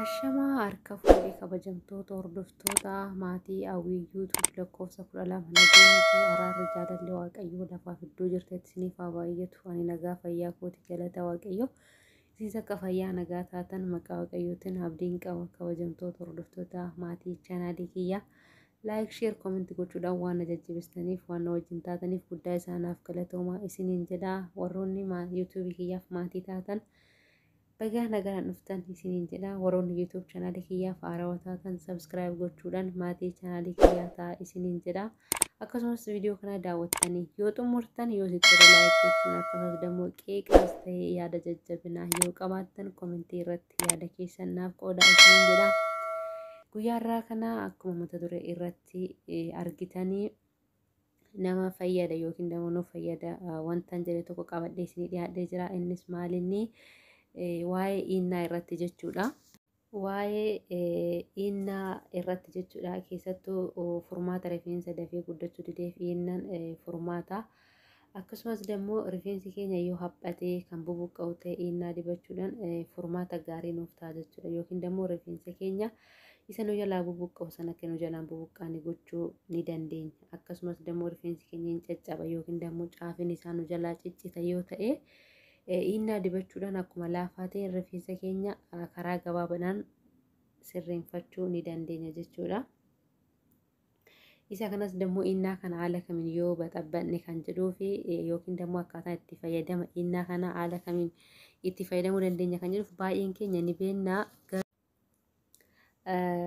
Ashamaa harka fuudhee kabajamtoota hordoftoota maatii Hawwii YouTube lakkoofsa 12 nageenyi fi araarri jaalalli Waaqayyoo lafaaf iddoo jirtetti isiniif haa baay'atu. Ani nagaa fayyaa kooti, galata Waaqayyoo. Isinis akka fayyaa nagaa taatan maqaa Waaqayyootiin abdiin qaba. Kabajamtoota hordoftoota maatii chaanaalii kiyyaa, like, share, comment gochuudhaan waan na jajjabeessitaniif, waan na wajjin taataniif guddaa isaanaaf galatoomaa isiniin jedha. Warroonni YouTube kiyyaaf maatii taatan, bagaa nagaan dhuftan isiniin jedha. Warroonni YouTube chaanaalii kiyyaaf haarawaa taatan, subscribe gochuudhaan maatii chaanaalii kiyyaa ta'a isiniin jedha. Akkasumas viidiyoo kana daawwattanii yoo xumurtan, yoo sitti tole like gochuun, akkasumas immoo qeeqaas ta'ee yaada jajjabinaa yoo qabaattan komentii irratti yaada keessan naaf qoodaa isiniin jedha. Guyyaa har'aa kana akkuma mata duree irratti argitanii, nama fayyada yookiin immoo nu fayyada wantan jedhe tokko qabadhee isinii dhiyaadhee jira. Innis maalinni? Waa'ee iinnaa irratti jechuudha. Waa'ee iinnaa irratti jechuudha. Keessattuu furmaata rifeensa dafee guddachuu dideef iinnaan furmaata. Akkasumas immoo rifeensi keenya yoo haphatee kan bubuqqa'u ta'e, iinnaa dibachuudhaan furmaata gaarii nuuf ta'a jechuudha. Yookiin immoo rifeensa keenya isa nu jalaa bubuqqa'u sana akka nu jalaan bubuqqaane gochuu ni dandeenya. Akkasumas immoo rifeensi keenya hin caccaba yookiin immoo caafiin isaa nu jalaa ciccita yoo ta'e, iinnaa dibachuudhaan akkuma laafaa ta'e rifeensa keenya karaa gabaabaadhaan sirreeffachuu ni dandeenya jechuudha. Isa kanas immoo iinnaa kana haala kamiin yoo baxabbanne kan jedhuu fi yookiin immoo akkaataa itti fayyadama iinnaa kana haala kamiin itti fayyadamuu dandeenya kan jedhuuf, baay'een keenya ni beekna.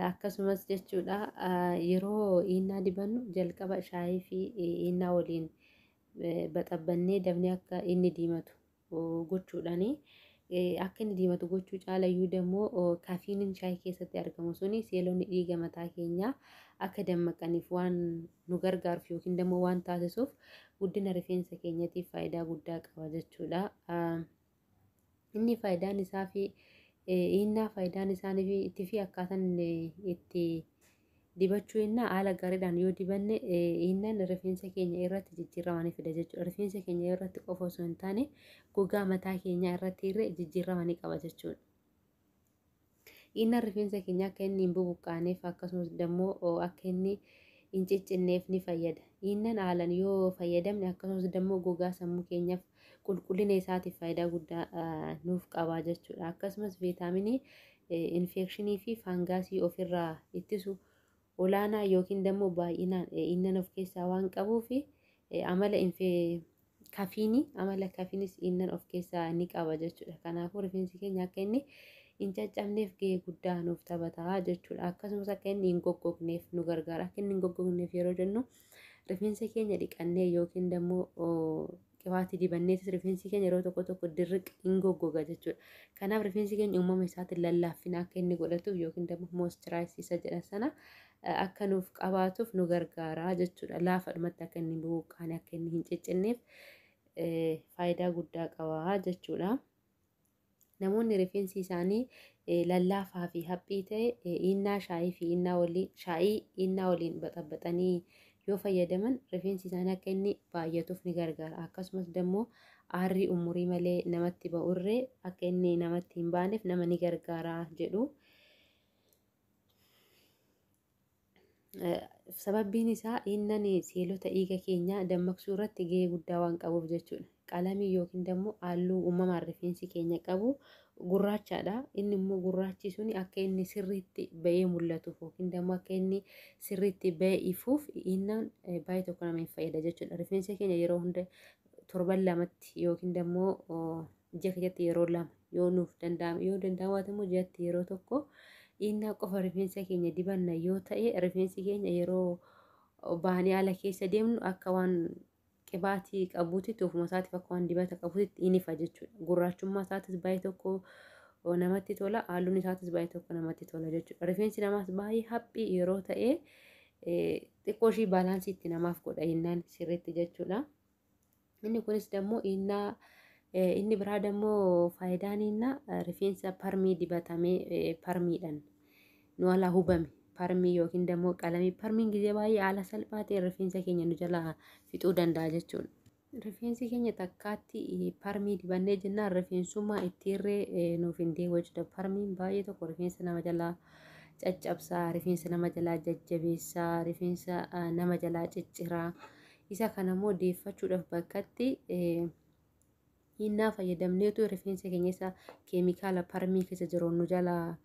Akkasumas jechuudha, yeroo iinnaa dibannu jalqaba shaayii fi iinnaa waliin baxabbannee dafnee akka inni diimatu gochuudhaani, akka inni diimatu gochuu caalayyuu immoo kafiiniin shaayii keessatti argamu suni seelonni dhiiga mataa keenyaa akka dammaqaniif waan nu gargaaruuf yookiin immoo waan taasisuuf, guddina rifeensa keenyatiif faayidaa guddaa qaba jechuudha. Inni faayidaan isaa fi iinnaa faayidaan isaanii fi itti fi akkaataan itti dibachuu innaa, haala gaariidhaan yoo dibanne iinnaan rifeensa keenya irratti jijjiirama ni fida jechuudha. Rifeensa keenya irratti qofa osoo hin taane, gogaa mataa keenyaa irratti illee jijjiirama ni qaba jechuudha. Iinnaan rifeensa keenya akka inni hin bubuqqaaneef, akkasumas immoo akka inni hin ciccinneef ni fayyada. Iinnaan haalaan yoo fayyadamne, akkasumas immoo gogaa sammuu keenyaaf qulqullina isaatiif faayidaa guddaa nuuf qaba jechuudha. Akkasumas viitaaminii infekshinii fi faangaasii ofirraa ittisu olaanaa yookiin immoo baay'inaan iinnan of keessaa waan qabuuf, amala kafiinii, amala kafiinis iinnan of keessaa ni qaba jechuudha. Kanaafuu rifeensi keenya akka inni hin caccabneef gahee guddaa nuuf taphata jechuudha. Akkasumas akka inni hin goggogneef nu gargaara. Akka inni hin goggogneef yeroo jennu, rifeensa keenya dhiqannee yookiin immoo qibaatii dibanneetis rifeensi keenya yeroo tokko tokko dirriq hin goggoga jechuudha. Kanaaf rifeensi keenya uumama isaatiin lallaaffina akka inni godhatuuf yookiin immoo moisturize isa jedhan sana akka nuuf qabaatuuf nu gargaara jechuudha. Laafadhumatti akka inni hin bubuqqaane, akka inni hin ciccinneef faayidaa guddaa qaba jechuudha. Namoonni rifeensi isaanii lallaafaa fi haphii ta'e, iinnaa shaayii fi iinnaa waliin, shaayii iinnaa waliin baxabbaxanii yoo fayyadaman, rifeensi isaanii akka inni baay'atuuf ni gargaara. Akkasumas immoo aarrii umurii malee namatti ba'urree akka inni namatti hin baaneef nama ni gargaara jedhu. Sababbiin isaa iinnan seelota dhiiga keenyaa dammaqsuu irratti gahee guddaa waan qabuuf jechuudha. Qalamii yookiin immoo halluu uumamaan rifeensi keenya qabu gurraachaadha. Inni immoo gurraachi suni akka inni sirriitti ba'ee mul'atuuf yookiin immoo akka inni sirriitti ba'ee ifuuf iinnaan baay'ee tokko nama hin fayyada jechuudha. Rifeensa keenya yeroo hunda torban lamatti yookiin immoo ji'a keessatti yeroo lama yoo nuuf danda'ame, yoo danda'amu baate immoo ji'atti yeroo tokko iinnaa qofa rifeensa keenya dibanna yoo ta'e, rifeensi keenya yeroo baanee ala keessa deemnu akka waan qibaatii qabuutitti, ofuma isaatiif akka waan dibata qabuutitti in ifa jechuudha. Gurraachummaa isaatis baay'ee tokko namatti tola, halluun isaatis baay'ee tokko namatti tola jechuudha. Rifeensi namaas baay'ee haphii yeroo ta'e, xiqqoo ishii balance itti namaaf godha iinnaan sirriitti jechuudha. Inni kunis immoo iinnaa, inni biraa immoo faayidaan iinnaa rifeensa permii dibatamee, permiidhaan nu alaa hubame, permii yookiin immoo qalamii permiin gizee baay'ee haala salphaa ta'een rifeensa keenya nu jalaa fixuu danda'a jechuudha. Rifeensi keenya takkaatti parmii dibannee jennaan rifeensummaa ittiirree nuuf hin deemu jechuudha. Parmiin baay'ee tokko rifeensa nama jalaa caccabsaa, rifeensa nama jalaa jajjabeessaa, rifeensa nama jalaa cicciraa. Isa kanammoo deeffachuudhaaf bakkatti hinnaa fayyadamneetu rifeensa keenya isa keemikaala parmii keessa jiru nu jalaa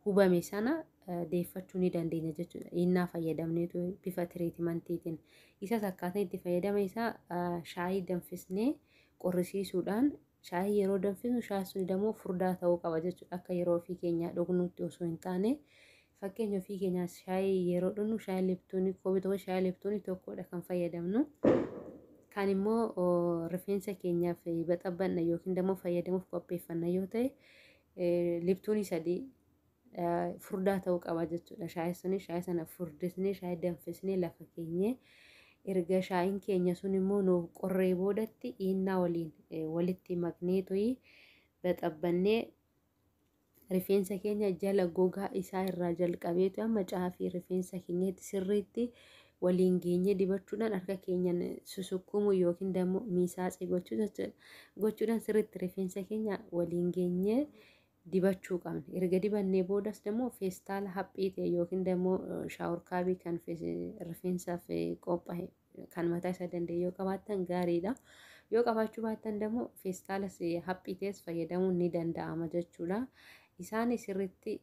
hubame sana deeffachuu ni dandeenya jechuudha. Hinnaa fayyadamneetu bifa tiriitimantiitiin. Isas akkaataan itti fayyadama isaa shaayii danfisnee qorrisiisuudhaan, shaayii yeroo danfisnu shaayii sun immoo furdaa ta'uu qaba jechuudha. Akka yeroo ofii keenyaa dhugnutti osoo hin taane, fakkeenya ofii keenyaa shaayii yeroo dhugnu shaayii liptuunii koobii tokko, shaayii liptuunii tokkodha kan fayyadamnu. Kan immoo rifeensa keenyaaf baxabbanna yookiin immoo fayyadamuuf qopheeffanna yoo ta'e, liptuunii 3 furdaa ta'uu qaba jechuudha. Shaayii suni shaayii sana furdisnee, shaayii danfisnee lafa keenyee, erga shaayiin keenya sun immoo nuuf qorree boodatti hinnaa waliin walitti makneetuyi baxabbannee rifeensa keenya jala gogaa isaa irraa jalqabeetu amma caafii rifeensa keenyatti sirriitti waliin geenyee dibachuudhaan, harka keenyan susukkuumuu yookiin immoo miisaacii gochuu jechuudha. Gochuudhaan sirriitti rifeensa keenya waliin geenyee dibachuu qabna. Erga dibannee boodas immoo feestaala haphii ta'e yookiin immoo shower capii kan rifeensaaf qophaa'e kan mataa isaa danda'e yoo qabaattan gaariidha. Yoo qabaachuu baattan immoo feestaala haphii ta'es fayyadamuun ni danda'ama jechuudha. Isaan sirriitti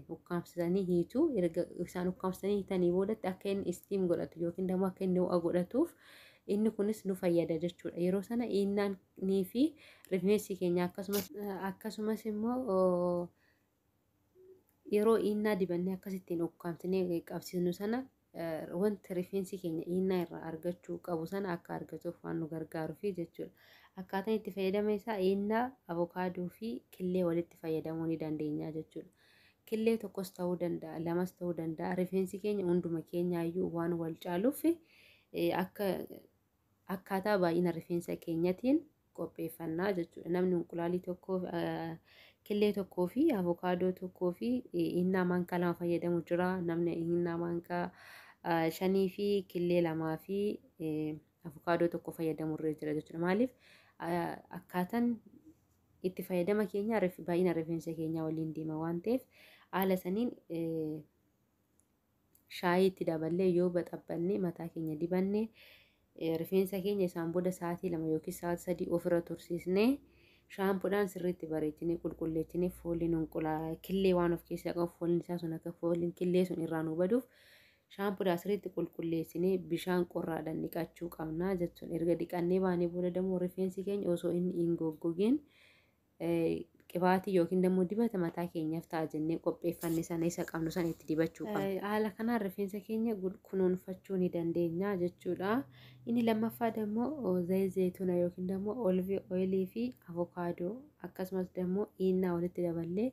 ukkaamsisanii hiitu. Erga isaan ukkaamsisanii hiitanii boodatti akka inni steam godhatu yookiin immoo akka inni ho'a godhatuuf inni kunis nu fayyada jechuudha. Yeroo sana innaanii fi rifeensi keenya akkasumas immoo yeroo innaa dibannee akkasittiin ukkaamsinee qabsiisnu sana, wanti rifeensi keenya innaa irraa argachuu qabu sana akka argatuuf waan nu gargaaruufi jechuudha. Akkaataan itti fayyadama isaa innaa, avokaadoo fi killee walitti fayyadamuu ni dandeenya jechuudha. Killee tokkos ta'uu danda'a, lamas ta'uu danda'a. Rifeensi keenya hunduma keenyaayyuu waan wal caaluuf akka akkaataa baay'ina rifeensa keenyatiin qopheeffannaa jechuudha. Namni inqulaalii tokko, killee tokkoo fi avokaadoo tokkoo fi innaa maankaa 2 fayyadamu jira. Namni innaa maankaa 5 fi killee 2 fi avokaadoo tokko fayyadamu irra jira jechuudha. Maaliif, akkaataan itti fayyadama keenya baay'ina rifeensa keenyaa waliin deema waan ta'eef, haala saniin shaayii itti daballee yoo baxabbannee mataa keenya dibanne, rifeensa keenya isaan booda sa'aatii 2 yookiin sa'aatii 3 ofirra tursiisnee, shaampuudhaan sirriitti bareechinee qulqulleessinee, fooliin unqulaa killee waan of keessaa qabu, fooliin isaa sun akka fooliin killee sun irraa nu baduuf shaampuudhaan sirriitti qulqulleessinee bishaan qorraadhaan dhiqachuu qabna jechuudha. Erga dhiqannee baanee booda immoo rifeensi keenya osoo inni hin goggogin qibaatii yookiin immoo dibata mataa keenyaaf ta'a jennee qopheeffanne sana isa qabnu sana itti dibachuu qabna. Haala kanaan rifeensa keenya kunuunfachuu ni dandeenya jechuudha. Inni lammaffaa immoo zayit zayituuna yookiin immoo olive oilii fi avokaadoo akkasumas immoo innaa walitti daballee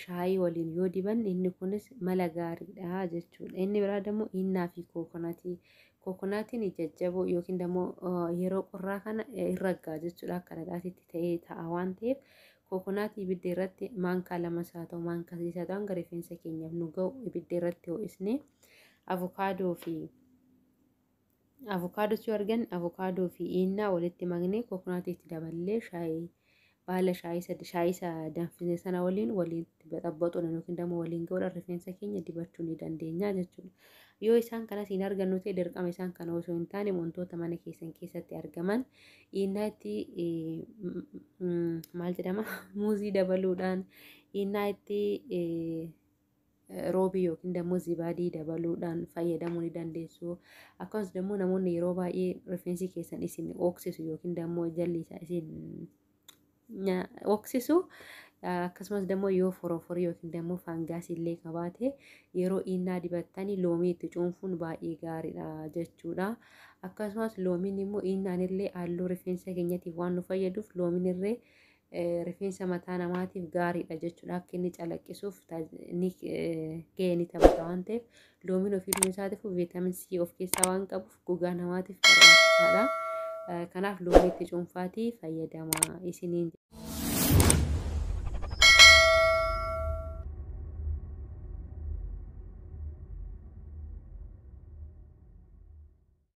shaayii waliin yoo dibanne, inni kunis mala gaariidha jechuudha. Inni biraa immoo innaa fi coconutii. Coconutiin jajjaboo yookiin immoo yeroo qorraa kana irra gaggaa jechuudha. Akka dhadhaatitti ta'ee ta'a waan ta'eef, coconutii ibidda irratti maankaa 2 haa ta'u, maankaa 3 haa ta'u, hanga rifeensa keenyaaf nu ga'u ibidda irratti ho'isnee, avokaadoo yoo argan, avokaadoo fi innaa walitti maknee, coconutii itti daballee, shaayii baala shaayii shaayii isa danfisne sana waliin walitti baxabbaxuudhaan yookiin immoo waliin ga'uudhaan rifeensa keenya dibachuu ni dandeenya jechuudha. Yoo isaan kanas hin argannu ta'e, dirqama isaan kana osoo hin taane, wantoota mana keessan keessatti argaman, innaatti maal jedhama, muuzii dabaluudhaan, innaatti roobii yookiin immoo zibaadii dabaluudhaan fayyadamuu ni dandeessu. Akkasumas immoo namoonni yeroo baay'ee rifeensi keessan isin ooksisu yookiin immoo jalli isaa isin ooksisu, akkasumas immoo yoo foroforii yookiin immoo faangaasii illee qabaate, yeroo innaa dibattanii loomii itti cuunfuun baay'ee gaariidha jechuudha. Akkasumas loomiin immoo innaan illee halluu rifeensa keenyatiif waan nu fayyaduuf, loomiin illee rifeensa mataa namaatiif gaariidha jechuudha. Akka inni calaqqisuuf ni gahee ni taphata waan ta'eef, loomiin ofii isaatiif vitamin C of keessaa waan qabuuf gogaa namaatiif barbaachisaadha. Kanaaf loomii itti cuunfaatii fayyadamaa isiniin.